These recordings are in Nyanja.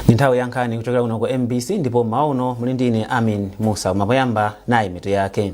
Ndi nthawi ya nkhani kuchokera kuno ku MBC, ndipo mmawa uno muli ndi ine Amin Musa. Poyamba nayi mitu yake.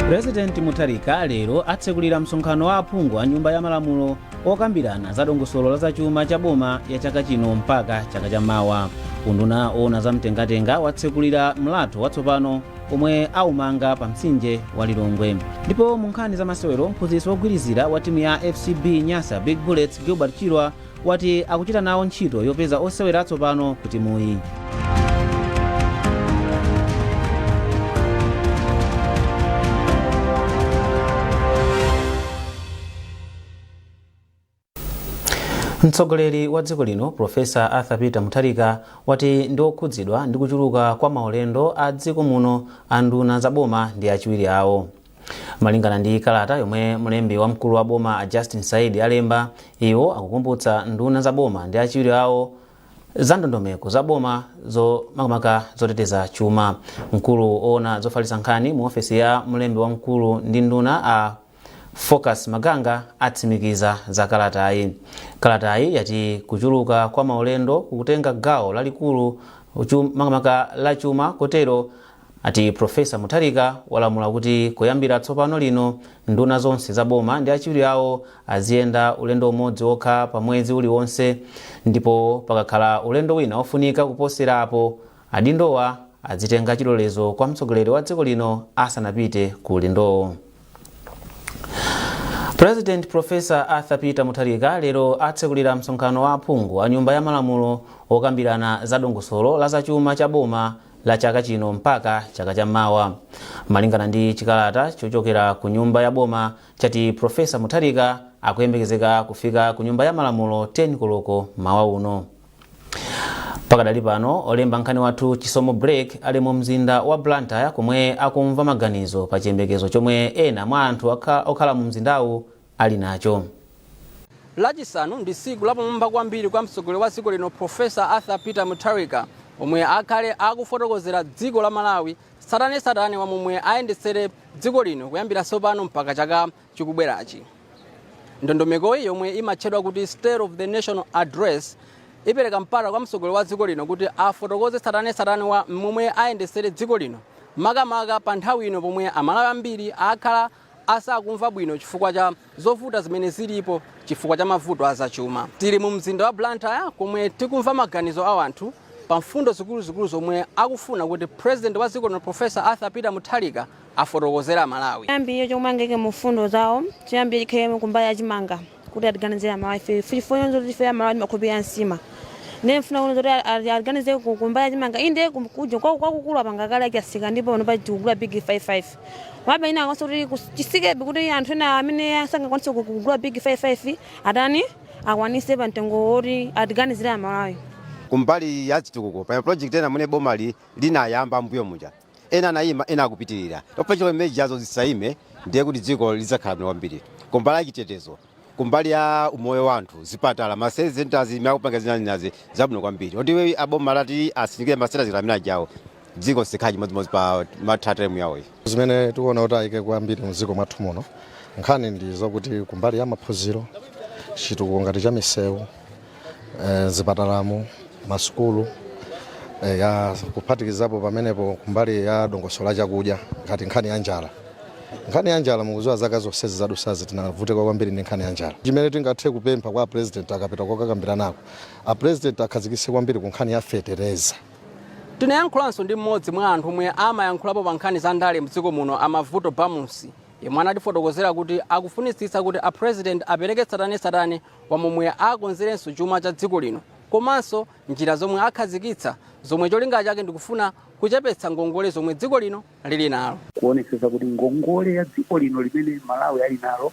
President Mutharika lero atsekulira msonkhano wa aphungu a Nyumba ya Malamulo okambirana za dongosolo la zachuma cha boma ya chaka chino mpaka chaka cha mawa. Unduna owona za mtengatenga watsekulira mlatho watsopano omwe aumanga pa mtsinje wa Lilongwe. Ndipo mu nkhani za masewero, mphunzitsi wogwirizira wa timu ya FCB Nyasa Big Bullets Gilbert Chirwa wati akuchita nawo ntchito yopeza osewera atsopano ku timuyi. Mtsogoleri wa dziko lino Professor Arthur Peter Mutharika wati ndi okhudzidwa ndi kuchuluka kwa maulendo a dziko muno a nduna za boma ndi achiwiri awo. Malingana ndi kalata yomwe mlembi wamkulu wa boma a Justin Saidi alemba, iwo akukumbutsa nduna za boma ndi achiwiri awo za ndondomeko za boma zo makamaka zoteteza chuma. Mkulu oona zofalitsa nkhani mu ofesi ya mlembi wamkulu ndi nduna a Focus Maganga atsimikiza za kalatayi. Kalatayi yati kuchuluka kwa maulendo kukutenga gawo lalikulu makamaka la chuma, kotero ati Professor Mutharika walamula kuti kuyambira tsopano lino nduna zonse za boma ndi achiwiri awo aziyenda ulendo umodzi wokha pa mwezi uliwonse, ndipo pakakhala ulendo wina ofunika kuposera apo, adindowa adzitenga chilolezo kwa mtsogoleri wa dziko lino asanapite ku ulendowo. President Professor Arthur Peter Mutharika lero atsekulira msonkhano wa aphungu a Nyumba ya Malamulo okambirana za dongosolo la zachuma cha boma la chaka chino mpaka chaka cha mawa. Malingana ndi chikalata chochokera ku nyumba ya boma chati Professor Mutharika akuyembekezeka kufika ku Nyumba ya Malamulo 10 koloko mawa uno. Pakadali pano olemba nkhani wathu Chisomo Break ali mu mzinda wa Blantyre komwe akumva maganizo pa chiyembekezo chomwe ena mwa anthu okhala mu mzindawu ali nacho. Lachisanu ndi tsiku lapamwamba kwambiri kwa mtsogoleri wa dziko lino Professor Arthur Peter Mutharika, omwe akhale akufotokozera dziko la Malawi tsatanetsatane wa momwe ayendetsere dziko lino kuyambira tsopano mpaka chaka chikubwerachi. Ndondomekoyi, yomwe imatchedwa kuti State of the Nation Address, ipereka mpata kwa mtsogoleri wa dziko lino kuti afotokoze tsatanetsatane wa momwe ayendetsere dziko lino, makamaka pa nthawi ino pomwe Amalawi ambiri akhala asakumva bwino chifukwa cha zovuta zimene zilipo chifukwa cha mavuto a zachuma. Tili mu mzinda wa Blantyre komwe tikumva maganizo a anthu pa mfundo zikuluzikulu zomwe akufuna kuti President wa dziko lino Professor Arthur Peter Mutharika afotokozera Amalawi. Choyambirira chomwe angaike mu mfundo zawo, choyambirira chikhale kumbali ya chimanga, kuti atiganizire Amalawi ife, chifukwa choti ife Amalawi timakhulupirira nsima. Ndiye ndifuna kuona zoti atiganizire kumbali ya chimanga. Inde kuja kwakukulu apanga kale chasika, ndipo pano tikugula big 55. Komabe ina akwanitsa kuti chisikebe kuti anthu ena amene sangakwanitse kugula big 55 atani, akwanitse pa mtengo woti atiganizire Amalawi. Kumbali ya chitukuko, pa project ena mune boma linayamba mbuyo muja, ena anayima, ena akupitirira. Topa imene jazo zisayime, ndiye kuti dziko lidzakhala bwino kwambiri. Kumbali ya chitetezo, kumbali ya umoyo wa anthu, zipatala, ma health centers imene akupanga zinazinazi zabwino kwambiri, oti aboma lati asindikire ma centers amene ajawo, dziko sikhala chimodzimodzi pa matha term yawoyi. Zimene tikuona kuti ayike kwambiri mdziko mwathu muno, nkhani ndi zokuti kumbali ya maphunziro, chitukuko ngati cha misewu, zipatalamu, masukulu, ya kuphatikizapo pamenepo kumbali ya dongosolo la chakudya, ngati nkhani ya njala. Nkhani ya njala, mukudziwa zaka zonsezi zadusazi tinavutika kwambiri ndi nkhani ya njala. Chimene tingathe kupempha kwa President akapita kokakambira, a President akhazikitse kwambiri ku nkhani ya fetereza. Tinayankhulanso ndi mmodzi mwa anthu omwe amayankhulapo pa nkhani za ndale mdziko muno, a Mavuto Bamusi, yemwe anatifotokozera kuti akufunitsitsa kuti a President apereke tsatanetsatane wa momwe akonzerenso chuma cha dziko lino, komanso njira zomwe akhazikitsa zomwe cholinga chake ndikufuna kuchepetsa ngongole zomwe dziko lino lili nalo. Kuonetsetsa kuti ngongole ya dziko lino limene Malawi ali nalo,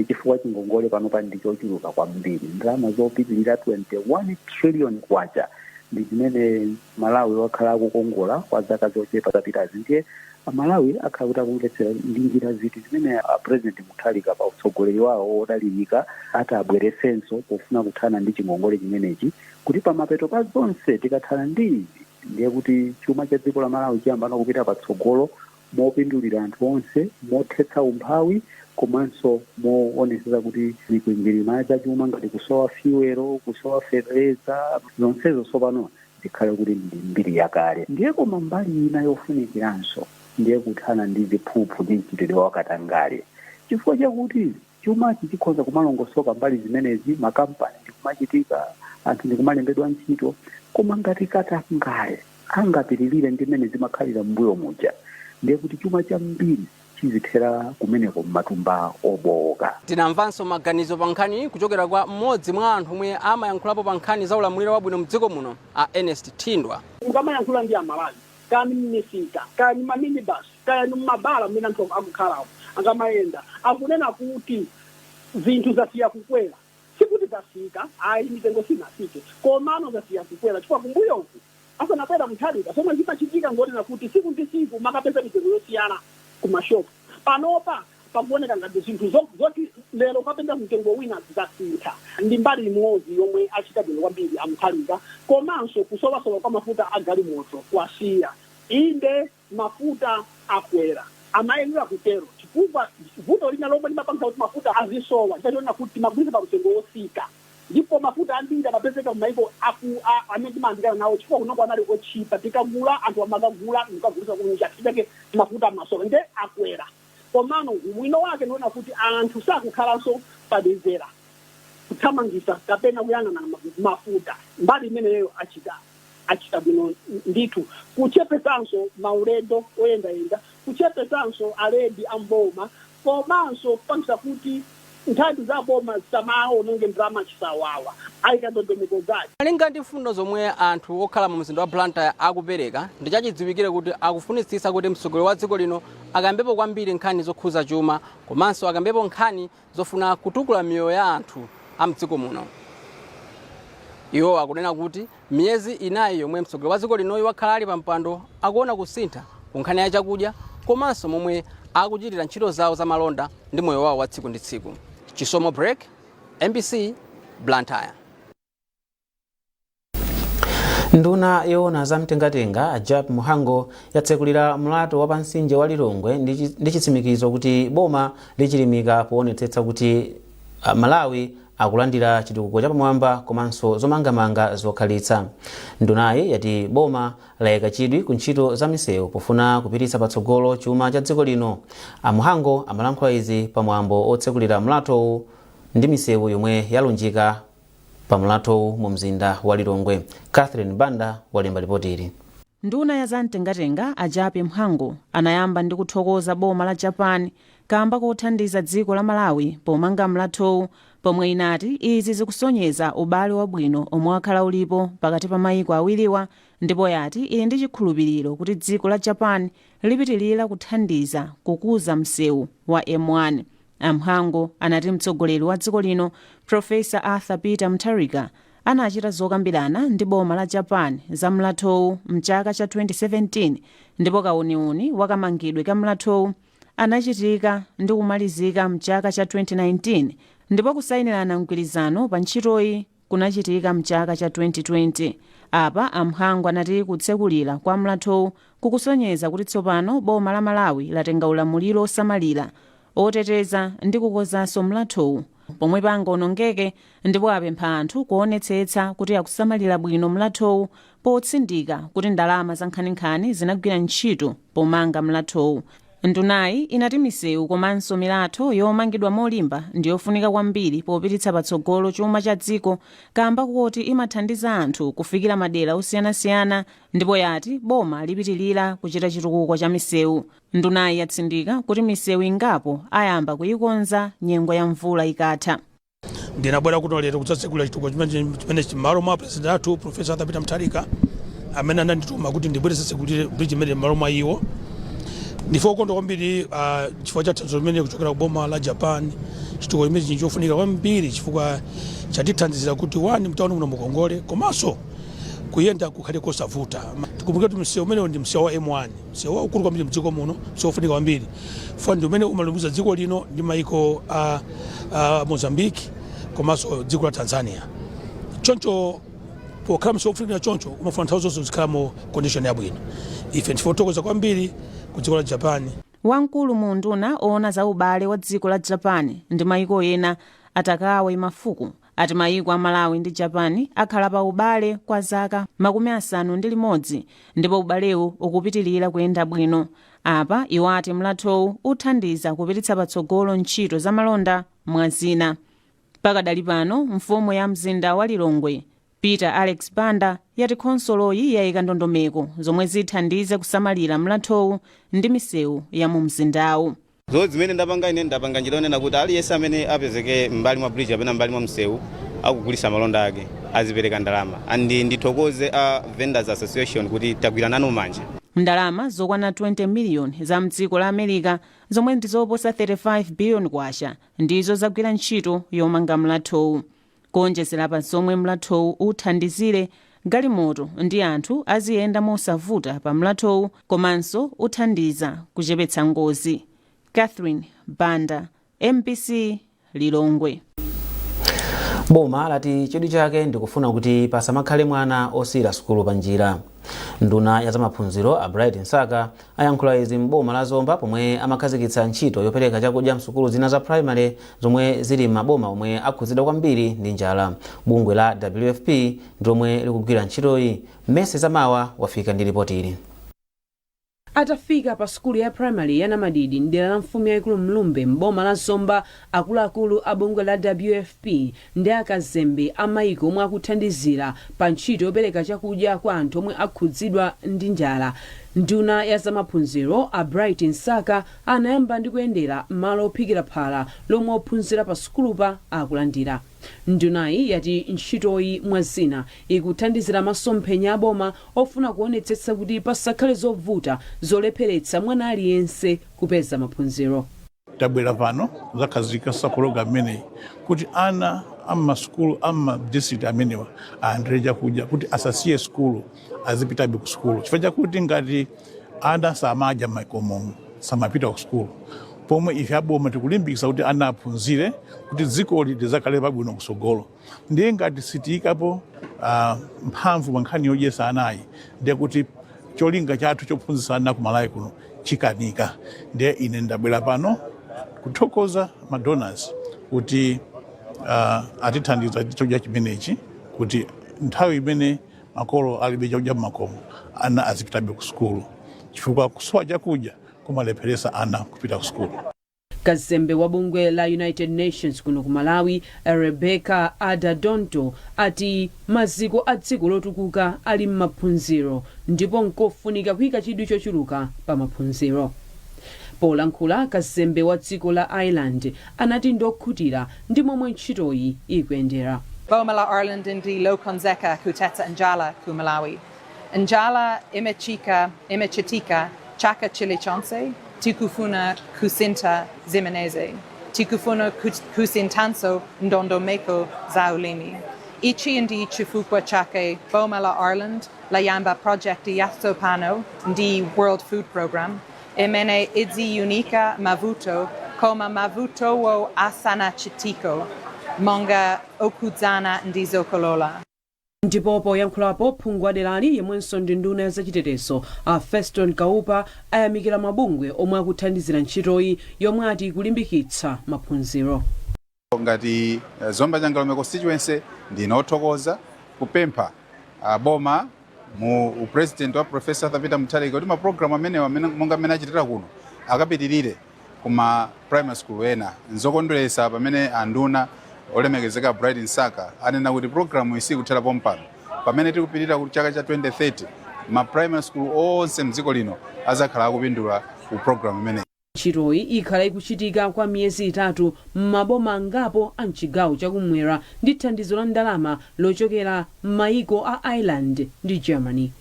chifukwa chingongole panopa ndi chochuluka kwambiri, ndalama zopitilira 21 trillion kwacha ndi zimene Malawi wakhala akukongola kwa zaka zochepa zapitazi. Ndiye Amalawi akhala kuti akumvetsera ndi njira ziti zimene a President Mutharika pa utsogoleri wawo wodalirika ati abweretsenso pofuna kuthana ndi chingongole chimenechi, kuti pamapeto pa zonse tikathana ndi izi, ndiye kuti chuma cha dziko la Malawi chiyambano kupita patsogolo mopindulira anthu onse, mothetsa umphawi. Komanso moonetsetsa kuti mikwingwirima ya zachuma ngati kusowa fuel, kusowa feteleza, zonsezo tsopano zikhale kuti ndi mbiri yakale. Ndiye koma mbali ina yofunikiranso ndiye kuthana ndi ziphuphu ndi mchitidwe wakatangale, chifukwa chakuti chumachi chikhoza kumalongosoka mbali zimenezi, makampani ndikumachitika, anthu ndikumalembedwa ntchito, koma ngati katangale angapitirire ndi mmene zimakhalira m'mbuyo muja, ndiye kuti chuma chambiri chizithera kumeneko m'matumba obowoka. Tinamvanso maganizo pa nkhani kuchokera kwa mmodzi mwa anthu omwe amayankhulapo pa nkhani za ulamuliro wabwino mdziko muno, a Ernest Thindwa. Mukamayankhula ndi Amalawi, kaya ni mmisika, kaya ni maminibus, kaya ni mmabala mmene anthu akukhalawo, akamayenda akunena kuti zinthu zasiya kukwera. Sikuti zasika ayi, mitengo sinasike, komano zasiya kukwera, chifukwa kumbuyoku asanabwera Mutharika, zomwe zimachitika ngonena kuti siku ndi siku makapeza mitengo yosiyana ku mashopu. Panopa pakuoneka ngati zinthu zoti lero ukapeza mtengo wina zasintha. Ndi mbali imodzi yomwe achita bwino kwambiri a Mutharika. Komanso kusowasowa kwa mafuta a galimoto kwasiya. Inde, mafuta akwera, amayenera kutero, chifukwa vuto lina lomwe limapangitsa kuti mafuta azisowa chachonena kuti timagulitsa pa mtengo wosika, ndipo mafuta ambiri amapezeka kumaiko aku amene timayandikana nawo, chifukwa kunoko anali otchipa. Tikagula, anthu amakagula mukagulitsa kunja, chifukwa chake mafuta amasowa. Nde akwera, komano ubwino wake ndiona kuti anthu sakukhalanso padezera kuthamangisa kapena kuyang'ana mafuta. Mbali imeneyo achita bwino ndithu, kuchepesanso maulendo oyendayenda, kuchepesanso alembi amboma, komanso kupangisa kuti nthambi za boma zisamaononge ndalama chisawawa, ayika ndondomeko zake. Malinga ndi mfundo zomwe anthu okhala mu mzinda wa Blantyre akupereka, ndi chachidziwikire kuti akufunitsitsa kuti mtsogoleri wa dziko lino akambepo kwambiri nkhani zokhuza chuma, komanso akambepo nkhani zofuna kutukula miyoyo ya anthu a mdziko muno. Iwo akunena kuti miyezi 4 yomwe mtsogoleri wa dziko linoyi wakhala ali pa mpando, akuona kusintha ku nkhani ya chakudya komanso momwe akuchitira ntchito zawo za malonda ndi moyo wawo wa tsiku ndi tsiku. Chisomo Break, MBC, Blantyre. Nduna yoona za mtengatenga, Jappie Mhango, yatsekulira mlatho wa pamtsinje wa Lilongwe ndi chitsimikizo kuti boma lichilimika poonetsetsa kuti Malawi akulandira chitukuko chapamwamba komanso zomangamanga zokhalitsa. Ndunayi yati boma layika chidwi ku ntchito za misewu pofuna kupititsa patsogolo chuma cha dziko lino. A Mhango amalankhula izi pamwambo otsekulira mlathowu ndi misewu yomwe yalunjika pa mlathowu mu mzinda wa Lilongwe. Catherine Banda walemba ripoti ili. Nduna ya zamtengatenga, a Jappie Mhango, anayamba ndi kuthokoza boma la Japan kamba kothandiza dziko la Malawi pomanga mlathowu, pomwe inati izi zikusonyeza ubale wabwino omwe wakhala ulipo pakati pa mayiko awiriwa, ndipo yati ili ndi chikhulupiriro kuti dziko la Japan lipitilira kuthandiza kukuza msewu wa M1. A Mhango anati mtsogoleri wa dziko lino, Professor Arthur Peter Mutharika, anachita zokambirana ndi boma la Japan za mlathowu mchaka cha 2017, ndipo kauniuni wa kamangidwe ka mlathowu anachitika ndi kumalizika mchaka cha 2019, ndipo kusayinirana mgwirizano pa ntchitoyi kunachitika mchaka cha 2020. Apa a Mhango anati kutsekulira kwa mlathowu kukusonyeza kuti tsopano boma la Malawi latenga ulamuliro osamalira, oteteza ndi kukonzanso mlathowu pomwe pangaonongeke, ndipo apempha anthu kuonetsetsa kuti akusamalira bwino mlathowu, potsindika kuti ndalama za nkhaninkhani zinagwira ntchito pomanga mlathowu. Ndunayi inati misewu komanso milatho yomangidwa molimba ndiyofunika kwambiri popititsa patsogolo chuma cha dziko, kamba kuti imathandiza anthu kufikira madera osiyanasiyana, ndipo yati boma lipitilira kuchita chitukuko cha misewu. Ndunayi yatsindika kuti misewu ingapo ayamba kuyikonza nyengo ya mvula ikatha. Ndinabwera kuno lero kudzatsekula chitukuko chimene m'malo mwa President athu, Professor Arthur Peter Mutharika, amene anandituma kuti ndibwere tsekulire bridge imene m'malo mwa iwo. Ndife okondwa kwambiri chifukwa cha thandizo limene kuchokera ku boma la Japan. Chitukuko chimene chili chofunika kwambiri chifukwa chatithandizira kuti one, mtauni muno mukongole, komanso kuyenda kukhale kosavuta. Tikumbukire kuti msewu umenewu ndi msewu wa M1, msewu waukulu kwambiri mdziko muno, msewu wofunika kwambiri chifukwa ndi umene umalumikiza dziko lino ndi maiko a Mozambique komanso dziko la Tanzania. Choncho pokhala msewu wofunikira choncho, umafuna nthawi zonse uzikhala mu condition yabwino. Ife ndife othokoza kwambiri ku dziko la Japan. Wamkulu mu unduna oona za ubale wa dziko la Japan ndi mayiko ena, a Takao Imafuku, ati mayiko a Malawi ndi Japan akhala pa ubale kwa zaka 61 ndipo ubalewu ukupitilira kuyenda bwino. Apa iwo ati mlathowu uthandiza kupititsa patsogolo ntchito za malonda, mwa zina. Pakadali pano, mfumu ya mzinda wa Lilongwe, Peter Alex Banda, yati khonsoloyi yayika ndondomeko zomwe zithandize kusamalira mlathowu ndi misewu ya mu mzindawu. Zo zimene ndapanga ine, ndapanga njira yonena kuti aliyense amene apezeke m'mbali mwa bridge kapena m'mbali mwa msewu akugulisa malonda ake azipereka ndalama, and ndithokoze a Vendors Association kuti tagwira nanu manja. Ndalama zokwana 20 miliyoni za mdziko la America, zomwe ndi zoposa 35 biliyoni kwacha, ndizo zagwira ntchito yomanga mlathowu. Kuonjezera pa zomwe mlathowu uthandizire, galimoto ndi anthu aziyenda mosavuta pa mlathowu, komanso uthandiza kuchepetsa ngozi. Catherine Banda, MBC, Lilongwe. Boma lati chidwi chake ndikufuna kuti pasamakhale mwana osiyira sukulu pa njira. Nduna ya zamaphunziro, a Bright Msaka, ayankhula izi m'boma la Zomba pomwe amakhazikitsa ntchito yopereka chakudya msukulu zina za primary zomwe zili m'maboma omwe akhudzidwa kwambiri ndi njala. Bungwe la WFP ndilomwe likugwira ntchitoyi. Mmese Zamawa wafika ndi ripoti ili. Atafika pa sukulu ya primary ya Namadidi mdera la mfumu yayikulu Mlumbe m'boma la Zomba, akuluakulu a bungwe la WFP ndi akazembe a mayiko omwe akuthandizira pa ntchito yopereka chakudya kwa anthu omwe akhudzidwa ndi njala, nduna ya zamaphunziro, a Bright Msaka, anayamba ndi kuyendera malo ophikira phala lomwe ophunzira pa sukulupa akulandira. Ndunayi yati ntchitoyi, mwa zina, ikuthandizira masomphenya a boma ofuna kuonetsetsa kuti pasakhale zovuta zolepheretsa mwana aliyense kupeza maphunziro. Tabwera pano kuzakhazikitsa program imeneyi kuti ana am'masukulu amma district amenewa alandire chakudya kuti asasiye sukulu, azipitabe ku sukulu, chifukwa chakuti ngati ana samadya m'makomomo, samapita ku sukulu, pomwe ife aboma tikulimbikitsa kuti ana aphunzire kuti dzikoli lizakhale pabwino kusogolo. Ndiye ngati sitiyikapo mphamvu pa nkhani yodyesa anayi, ndiye kuti cholinga chathu chophunzitsa ana ku Malawi kuno chikanika. Ndiye ine ndabwera pano kuthokoza ma donors kuti atithandiza chakudya chimenechi kuti nthawi imene makolo alibe chakudya mmakomo, ana azipitabe ku sukulu, chifukwa kusowa chakudya kumalepheresa ana kupita ku sukulu. Kazembe wa bungwe la United Nations kuno ku Malawi, Rebecca Adda-Dontoh, ati maziko a dziko lotukuka ali m'maphunziro ndipo nkofunika kuyika chidwi chochuluka pa maphunziro. Polankhula, kazembe wa dziko la Ireland anati ndokhutira ndi momwe ntchitoyi ikuyendera. Boma la Ireland ndi lokonzeka kuthetsa njala ku Malawi. Njala imachitika chaka chilichonse. Tikufuna kusintha zimenezi. Tikufuna kusinthanso ndondomeko za ulimi. Ichi ndi chifukwa chake boma la Ireland layamba project yatsopano ndi World Food Programme imene idziunika mavuto koma mavutowo asanachitike, monga okhudzana ndi zokolola. Ndipo poyankhulapo, phungu wa derali yemwenso ndi nduna ya zachitetezo, a Feston Kaupa, ayamikira mabungwe omwe akuthandizira ntchitoyi yomwe ati kulimbikitsa maphunziro. Ngati Zomba Changalume constituency, ndine othokoza kupempha boma mu upresident wa Professor Arthur Peter Mutharika kuti mapulogalamu amenewa monga amene achitira kuno akapitirire kuma primary school ena. Nzokondweretsa pamene anduna olemekezeka Bright Msaka anena kuti programu isikuthera pompano. Pamene tikupitirira ku chaka cha 2030, ma primary school onse mdziko lino azakhala akupindula ku programu imeneyi. Ntchitoyi ikhala ikuchitika kwa miyezi 3 m'maboma angapo a mchigawo chakumwera ndi thandizo la ndalama lochokera m'mayiko a Ireland ndi Germany.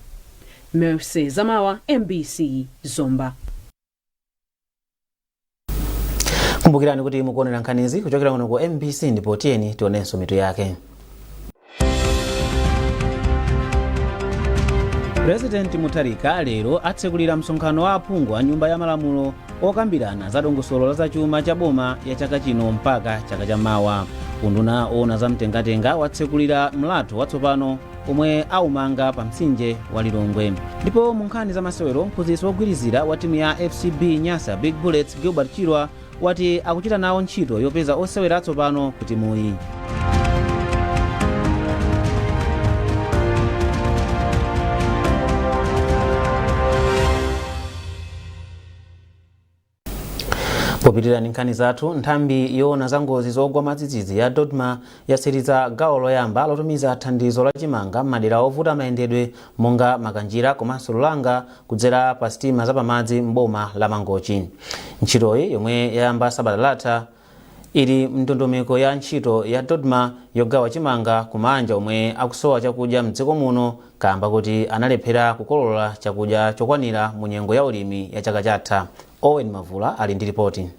Mercy Zamawa, MBC, Zomba. Kumbukirani kuti mukuonera nkhanizi kuchokera kuno ku MBC, ndipo tiyeni tionenso mitu yake. Purezidenti Mutharika lero atsekulira msonkhano wa aphungu a Nyumba ya Malamulo okambirana za dongosolo la zachuma cha boma ya chaka chino mpaka chaka chamawa. Unduna owona za mtengatenga watsekulira mlatho watsopano omwe aumanga pa mtsinje wa Lilongwe. Ndipo mu nkhani za masewero, mphunzitsi wogwirizira wa timu ya FCB Nyasa Big Bullets Gilbert Chirwa wati akuchita nawo ntchito yopeza osewera atsopano ku timuyi. Popitirira ndi nkhani zathu, nthambi yoona za ngozi zogwa mwadzidzidzi ya DoDMA yatsiriza gawo loyamba lotumiza thandizo la chimanga m'madera ovuta mayendedwe monga Makanjira komanso Lulanga kudzera pa sitima zapamadzi m'boma la Mangochi. Ntchitoyi, yomwe yayamba sabata latha, ili mndondomeko ya ntchito ya DoDMA yogawa chimanga ku maanja omwe akusowa chakudya mdziko muno kamba kuti analephera kukolola chakudya chokwanira mu nyengo ya ulimi ya chaka chatha. Owen Mavula ali ndi ripoti.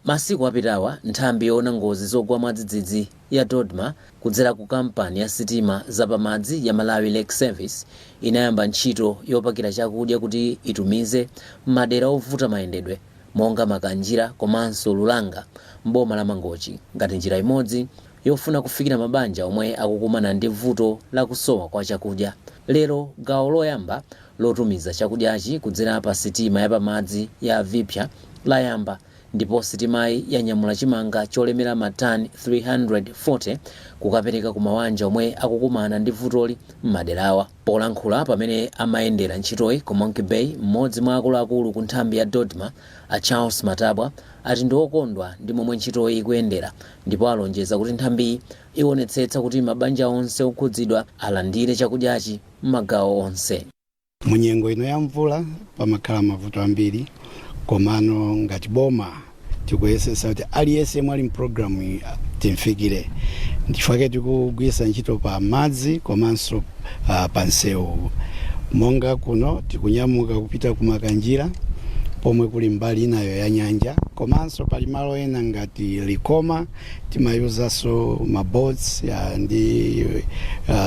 Masiku apitawa, nthambi yoona ngozi zogwa mwadzidzidzi ya DoDMA kudzera ku kampani ya sitima zapamadzi ya Malawi Lake Service inayamba ntchito yopakira chakudya kuti itumize m'madera ovuta mayendedwe monga Makanjira komanso Lulanga m'boma la Mangochi ngati njira imodzi yofuna kufikira mabanja omwe akukumana ndi vuto la kusowa kwa chakudya. Lero gawo loyamba lotumiza chakudyachi kudzera pa sitima yapamadzi ya Vipya layamba ndipo sitimayi yanyamula chimanga cholemera matani 340 kukapereka ku mawanja omwe akukumana ndi vutoli m'maderawa. Polankhula pamene amayendera ntchitoyi ku Monkey Bay, mmodzi mwa akuluakulu ku nthambi ya DoDMA, a Charles Matabwa, ati ndi okondwa ndi momwe ntchitoyi ikuyendera ndipo alonjeza kuti nthambiyi iwonetsetsa kuti mabanja onse okhudzidwa alandire chakudyachi m'magawo onse. Munyengo ino ya mvula pamakhala mavuto ambiri, komano ngati boma tikuyesesa kuti aliyense yemwe ali mpulogalamu iyi timfikire. Ndichifukwa tikugwiritsa ntchito pa madzi komanso pa msewu. Monga kuno tikunyamuka kupita ku Makanjira pomwe kuli mbali inayo ya nyanja, komanso pali malo ena ngati Likoma timayuzanso maboats ndi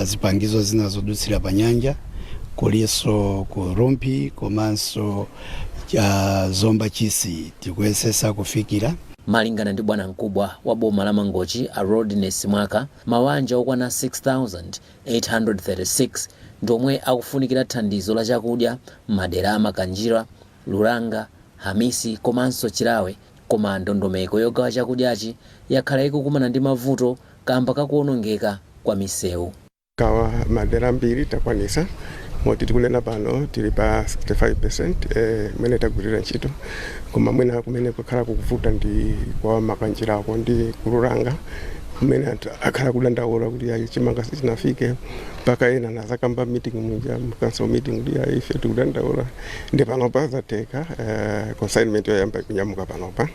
zipangizo zina zodutsira pa nyanja. Kulinso ku Rumphi komanso Zomba Chisi tikuyesesa kufikira. Malingana ndi bwanamkubwa wa boma la Mangochi a Rodney Simwaka, mawanja okwana 6,836 ndi omwe akufunikira thandizo la chakudya m'madera a Makanjira, Lulanga, Hamisi komanso Chilawe, koma ndondomeko yogawa chakudyachi yakhala ikukumana ndi mavuto kamba kakuonongeka kwa misewu. Gawa madera ambiri takwanisa, moti tikunena pano tili pa 65% mmene tagwirira ntchito, koma mwina kumene kukhala kukuvuta ndi kwa Makanjirako ndi ku Lulanga, kumene anthu akhala kudandaula kuti ayi, chimanga sichinafike, mpaka ena anazakamba meeting muja mu council meeting kuti ayi, ife tikudandaula. Ndi panopa zatheka, consignment yoyamba ikunyamuka panopa.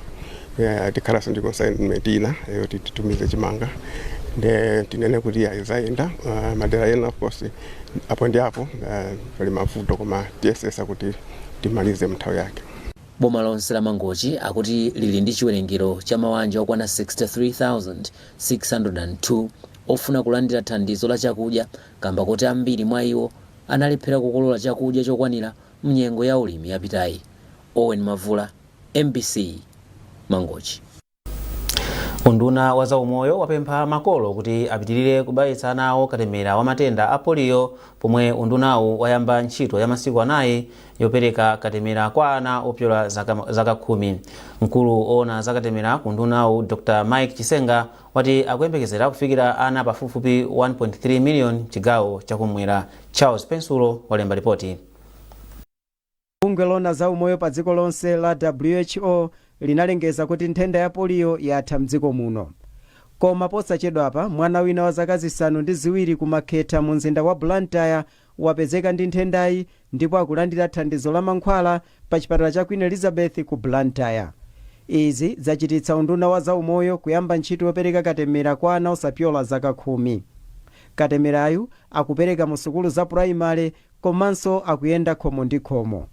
Tikhalanso ndi consignment ina yoti titumize chimanga, nde tinene kuti ayi, zayenda. Madera ena of course apo ndi apo pali mavuto, koma tiyesesa kuti timalize mnthawi yake. Boma lonse la Mangochi akuti lili ndi chiwerengero cha mawanja okwana 63,602 ofuna kulandira thandizo la chakudya kamba koti ambiri mwa iwo analephera kukolola chakudya chokwanira mnyengo ya ulimi yapitayi. Owen Mavula, MBC, Mangochi. Unduna wa zaumoyo wapempha makolo kuti apitirire kubayitsa ana awo katemera wa matenda a poliyo pomwe undunawu wayamba ntchito ya masiku 4 yopereka katemera kwa ana opyola zaka 10. Mkulu oona za katemera ku undunawu, Dr Mike Chisenga, wati akuyembekezera kufikira ana pafupifupi 1.3 million chigawo chakumwera. Charles Pensulo walemba ripoti. Bungwe loona za umoyo pa dziko lonse la WHO linalengeza kuti nthenda ya poliyo yatha mdziko muno, koma posachedwapa mwana wina wa zaka 7 ku Makhetha mu mzinda wa Blantyre wapezeka ndi nthendayi ndipo akulandira thandizo la mankhwala pa chipatala cha Queen Elizabeth ku Blantyre. Izi zachititsa unduna wa zaumoyo kuyamba ntchito yopereka katemera kwa ana osapyola zaka 10. Katemerayu akupereka mu sukulu za purayimale komanso akuyenda khomo ndi khomo.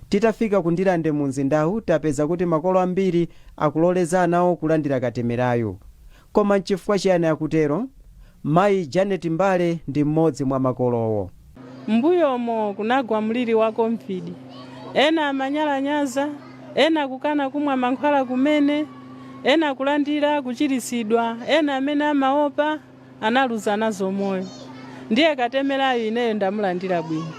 Titafika ku Ndirande mu mzindawu tapeza kuti makolo ambiri akuloleza anawo kulandira katemerayu. Koma nchifukwa chiyani akutero? Mayi Janet Mbale ndi mmodzi mwa makolowo. Mbuyomo kunagwa mliri wa COVID, ena amanyalanyaza, ena kukana kumwa mankhwala kumene, ena kulandira kuchiritsidwa, ena amene amaopa analuza nazo moyo. Ndiye katemerayo ineyo ndamulandira bwino,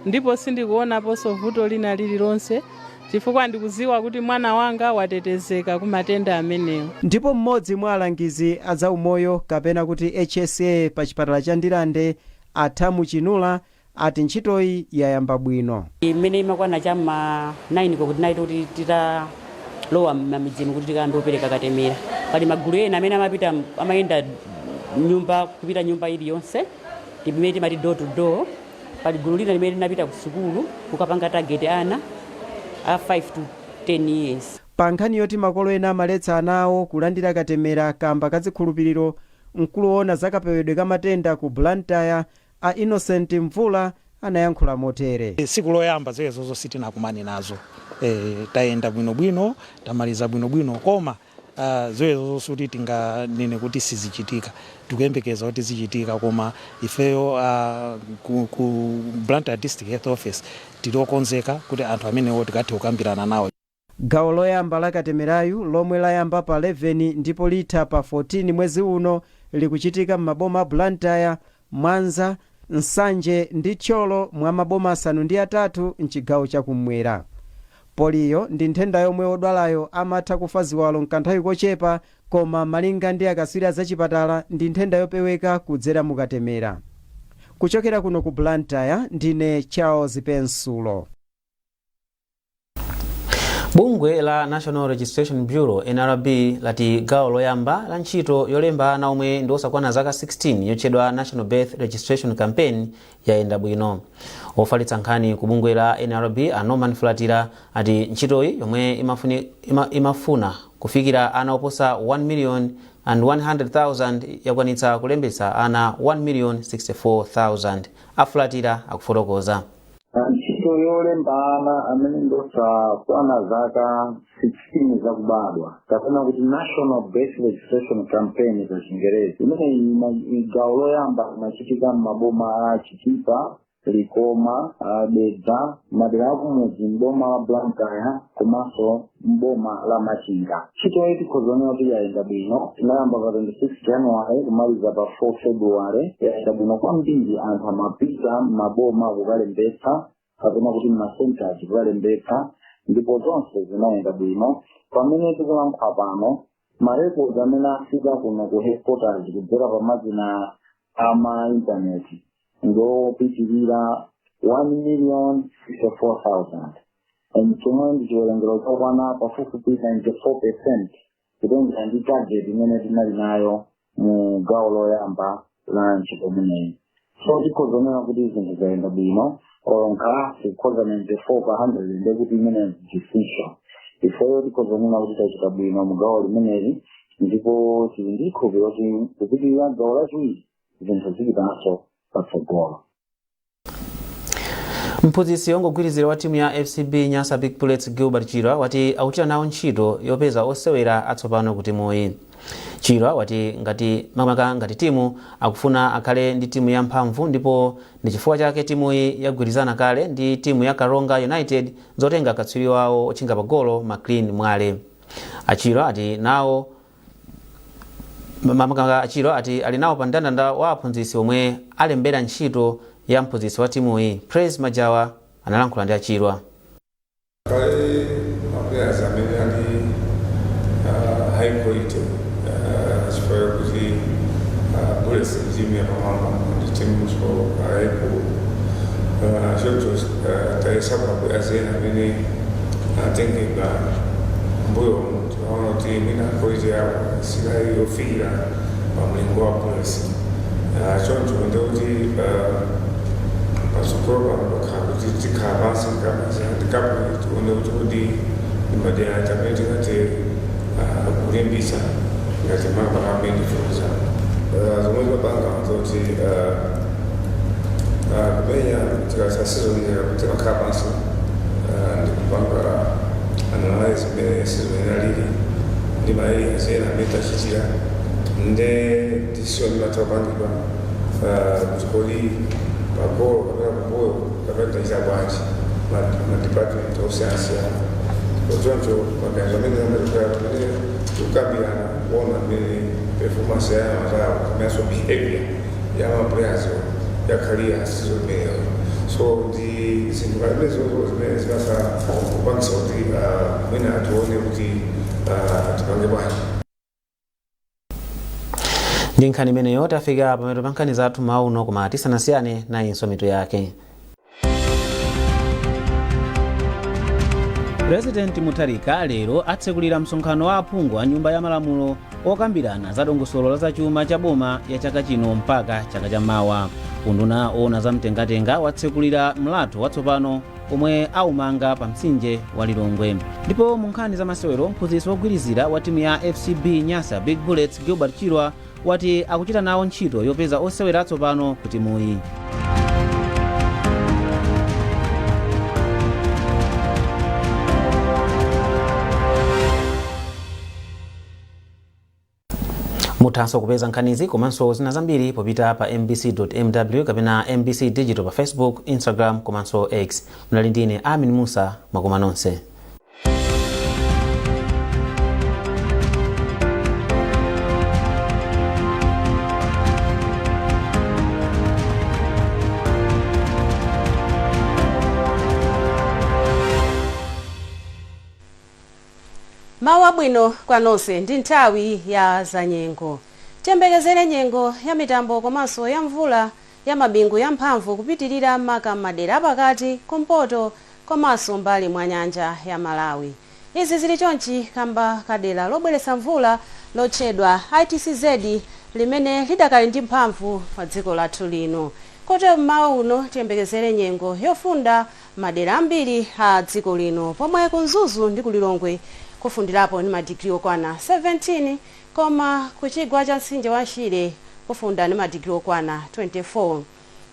ndipo sindikuonaponso vuto lina lililonse, chifukwa ndikuziwa kuti mwana wanga watetezeka ku matenda amenewo. Ndipo mmodzi mwa alangizi a zaumoyo kapena kuti HSA pa chipatala cha Ndirande, Athamu Chinula, ati ntchitoyi yayamba bwino. Imene imakwana cham'ma 9 kokuti nayi kuti titalowa m'mamidzimu kuti tikayambe kupereka katemera, pali magulu ena amene amapita, amayenda nyumba kupita nyumba iliyonse, imene timati door to door. Pali gulu lina limene linapita ku sukulu kukapanga target ana a 5 to 10 years. Pa nkhani yoti makolo ena amaletsa ana awo kulandira katemera kamba kazikhulupiriro, mkulu woona zakapewedwe ka matenda ku Blantyre, a Innocent Mvula, anayankhula motere. Tsiku loyamba zimenezozo sitinakumane nazo. Tayenda bwinobwino, tamaliza bwinobwino, koma zimenezozo suti tinganene kuti sizichitika. Tikuyembekeza kuti zichitika, koma ifeyo ku Blantyre District Health Office tili okonzeka kuti anthu amenewo tikathe kukambirana nawo. Gawo loyamba la katemerayu, lomwe layamba pa 11 ndipo litha pa 14 mwezi uno, likuchitika m'maboma a Blantyre, Mwanza, Nsanje ndi Thyolo mwa maboma 8 mchigawo chakummwera. Poliyo ndi nthenda yomwe odwalayo amatha kufa ziwalo mkanthawi kochepa, koma malinga ndi akatswiri azachipatala ndi nthenda yopeweka kudzera mukatemera. Kuchokera kuno ku Blantyre, ndine Charles Pensulo. Bungwe la National Registration Bureau, NRB, lati gawo loyamba la ntchito yolemba ana omwe ndi osakwana zaka 16 yotchedwa National Birth Registration Campaign yayenda bwino. Ofalitsa nkhani ku bungwe la NRB, a Norman Fulatira, ati ntchitoyi yomwe imafuna kufikira ana oposa 1 million and 100,000 yakwanitsa kulembetsa ana 1 million 64,000. Afulatira akufotokoza. Ntchito yolemba ana amene ndosakwana zaka 16 zakubadwa, kapena kuti National Birth Registration Campaign pa Chingerezi, imene gawo loyamba imachitika m'maboma a Chitipa, Likoma, Dedza, madera akumudzi m'boma la Blantyre komanso m'boma la Machinga. Ntchito iyi tikhoza kuti yayenda bwino. Tinayamba pa 26 January kumaliza pa 4 February. Yayenda bwino kwambiri. Anthu amapita m'maboma kukalembetsa, kapena kuti m'macenters kukalembetsa, ndipo zonse zinayenda bwino. Pamene tikulankhula pano, marecords amene afika kuno ku headquarters kudzera pa makina ama intaneti ndopitirira 1 million 64,000, and chomwe ndi chiwerengero chokwana pafupifupi 94% kutengera ndi target imene tinali nayo mu gawo loyamba la ntchito imeneyi. So tikhoza kunena kuti zinthu zayenda bwino. Olo nkalasi kukhoza 94 pa 100, ndekuti imene distinction. Ifeyo tikhoza kunena kuti tachita bwino mu gawo limeneli, ndipo tili ndi chikhulupiriro kuti kupitirira gawo lachiwiri zinthu zipitanso patsogolo. Mphunzitsi wongogwirizira wa timu ya FCB Nyasa Big Bullets, Gilbert Chirwa, wati akuchita nawo ntchito yopeza osewera atsopano ku timuyi. Chirwa wati ngati makamaka ngati timu akufuna akhale ndi timu yamphamvu, ndipo ndi chifukwa chake timuyi yagwirizana kale ndi timu ya Karonga United zotenga katswiri wawo otchinga pagolo, Maclean Mwale. Achirwa ati nawo makamaka Achirwa ati ali nawo pa mndandanda wa aphunzitsi omwe alembera ntchito ya mphunzitsi wa timuyi. Praise Majawa analankhula ndi Achirwa. Pali maplayers amene ali high quality, chifukwa kuti Bullets ndi timu yapamwamba, ndi timu so yaikulu. Choncho tayesa maplayers ena amene anatengedwa mbuyo, timaona kuti mwina quality yawo sinali yofikira pa mlingo wa Bullets. Choncho ndikuti patsogolo pano pakhala kuti tikhala pansi ndikapo tione kuti ndi madera amene tingathe kulimbitsa ngati mapaka amene ndifuza zomwe zimapanga zoti kumenya. Tikatha season, timakhala pansi ndikupanga analyze mmene season inalili ndi ma areas ena amene tachitira, nde decision imatha kupangidwa kuti kodi pagolo kapena kumbuyo kapena tachita bwanji ma department osiyanasiyana. Choncho maganizo amene amachokera pamene tikukambirana kuona mmene performance ya matawo kapenanso behavior ya ma players. yakhalira season imeneyo. So ndi zinthu ngati zimenezozo zimene zimatha kupangisa kuti mwina tione kuti tipange bwanji. Ndi nkhani imeneyo tafika pamapeto pa nkhani zathu mmawa uno, koma tisanasiyane, nayinso mitu yake. Purezidenti Mutharika lero atsekulira msonkhano wa aphungu a Nyumba ya Malamulo okambirana za dongosolo la zachuma cha boma ya chaka chino mpaka chaka chammawa. Unduna owona za mtengatenga watsekulira mlatho watsopano omwe aumanga pa mtsinje wa Lilongwe. Ndipo mu nkhani za masewero, mphunzitsi wogwirizira wa timu ya FCB Nyasa Big Bullets, Gilbert Chirwa, wati akuchita nawo ntchito yopeza osewera atsopano ku timuyi. Muthanso kupeza nkhanizi komanso zina zambiri popita pa mbc.mw kapena MBC Digital pa Facebook, Instagram komanso X. Mnali ndine Amin Musa. Mwakoma nonse. Mawu abwino kwa nonse. Ndi nthawi ya zanyengo. Tiyembekezere nyengo ya mitambo komanso ya mvula ya mabingu ya mphamvu kupitirira maka madera apakati, kumpoto komanso mbali mwa nyanja ya Malawi. Izi zili chonchi kamba kadera lobweretsa mvula lotchedwa ITCZ limene lidakali ndi mphamvu pa dziko lathu lino. Kotero mmawa uno tiyembekezere nyengo yofunda madera ambiri a dziko lino, pomwe ku Mzuzu ndi ku Lilongwe kufundirapo ndi madigiri okwana 17, koma ku chigwa cha mtsinje wa Shire kufunda ndi madigiri okwana 24.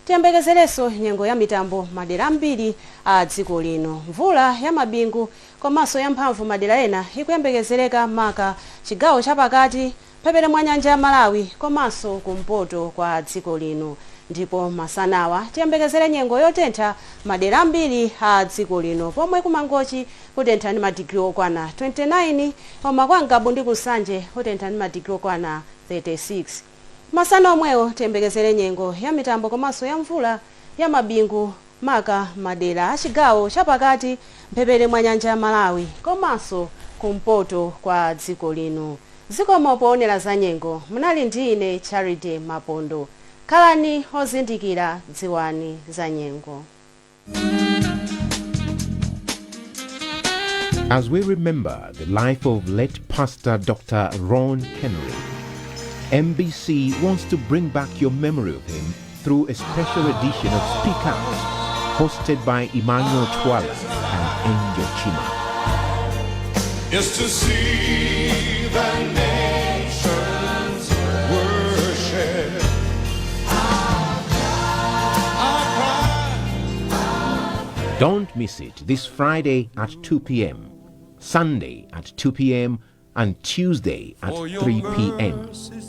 Tiyembekezerenso nyengo ya mitambo madera ambiri a dziko lino. Mvula ya mabingu komanso ya mphamvu madera ena ikuyembekezereka maka chigawo chapakati, mphepete mwa nyanja ya Malawi komanso kumpoto kwa dziko lino. Ndipo masanawa tiyembekezere nyengo yotentha madera ambiri a dziko lino, pomwe ku Mangochi kutentha ndi madigiri okwana 29, koma kwa Ngabu ndi ku Nsanje kutentha ndi madigiri okwana 36. Masana omwewo tiyembekezere nyengo ya mitambo komanso ya mvula ya mabingu maka madera a chigawo chapakati, mphepete mwa nyanja ya Malawi komanso kumpoto kwa dziko lino. Zikomo poonera za nyengo. Munali ndi ine Charity Mapondo. Khalani ozindikira, dziwani za nyengo. As we remember the life of late Pastor Dr. Ron Henry, MBC wants to bring back your memory of him through a special edition of Speak Out, hosted by Emmanuel Twala and Angel Chima. Is to see the nations worship. I cry. Don't miss it this Friday at 2 p.m., Sunday at 2 p.m., and Tuesday at For your 3 p.m. mercies.